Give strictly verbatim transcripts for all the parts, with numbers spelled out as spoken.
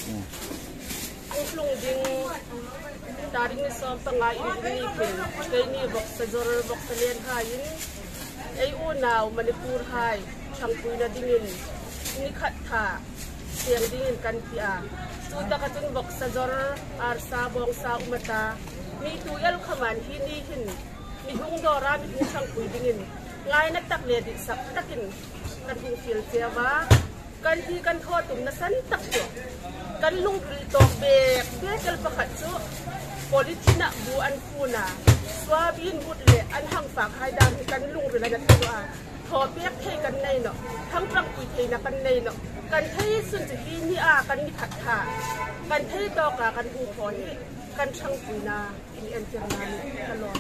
Hung tlung ding tarik ni sawm panga in ni khin keini vawksa zawr vawksa lenhaiin ei unau Manipur hai ṭhangpuina dingin ni khat tha seng dingin kan ti a. Chu taka chun vawksa zawr arsa bawngsa um a ta. Mi tu el khaman hi ni hin mi hung dawra mi hung ṭhangpui dingin ngaina tak le ditsak takin kan hung fiel che a. Kan hi kan thaw tumna san tak chu kan lungril tawk bek bek el pakhat chu polythene-a bu an phun a, soybean but le an hang fak hai dam hi kan lungril a na thaw a, thaw pek thei kan nei nawh, thangṭhangpui theina kan nei nawh. Kan thei sun chu hi ni a kan ni khat tha, kan thei tawka kan hung thaw hi kan ṭhangpuina in entirna ni ka lawm.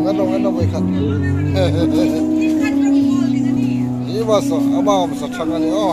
Ngan lo, ngan lo, voi khat. Hi va sa, ama um sa thang ani o.